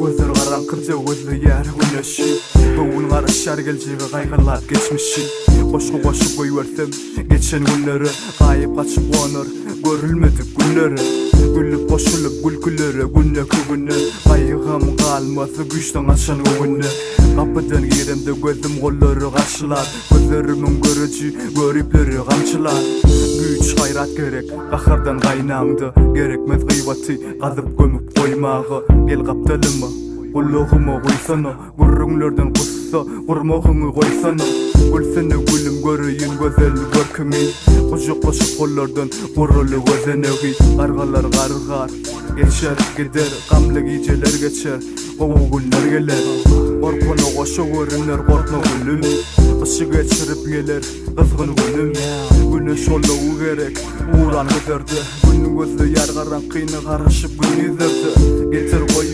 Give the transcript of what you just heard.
Gözler garaňkyda gözleýär güneşi. Göwün garaşýar geljege gaýgylap geçmişi. Goşgy goşup goýbersem geçen günlere Gaýyp gaçyp gonar görülmedik günlere. Gülüp goşulyp gülkülere gündeki güne Gaýgym galmaz güýçden gaçan göwünde. Gapydan giremde gözüm gollary garşylar. Gözlerimiň göreji göripleri gamçylar. Güýç gaýrat gerek gahardan gaýnaňda. Gerekmez gyýbaty gazyp gömüp goýmaga. Gel gapdalyma gulagyma guýsana. Gürrüňlerden gussa gurmagyňy goýsana. Gülsene gülüm göreýin gözel görküňi. Gujaklaşyp gollardan guraly gözenegi. Gargalar gargar geçer gider gamly gijeler geçer. Gowy günler geler. Gorkana goşa görüner gorkma gülüm. Gyşy geçirip geler gyzgyn günüm. Güneş olawy gerek uran gözerde. Gün gözleýär garaňkyny garaşyp gündizlerde. Getir goý.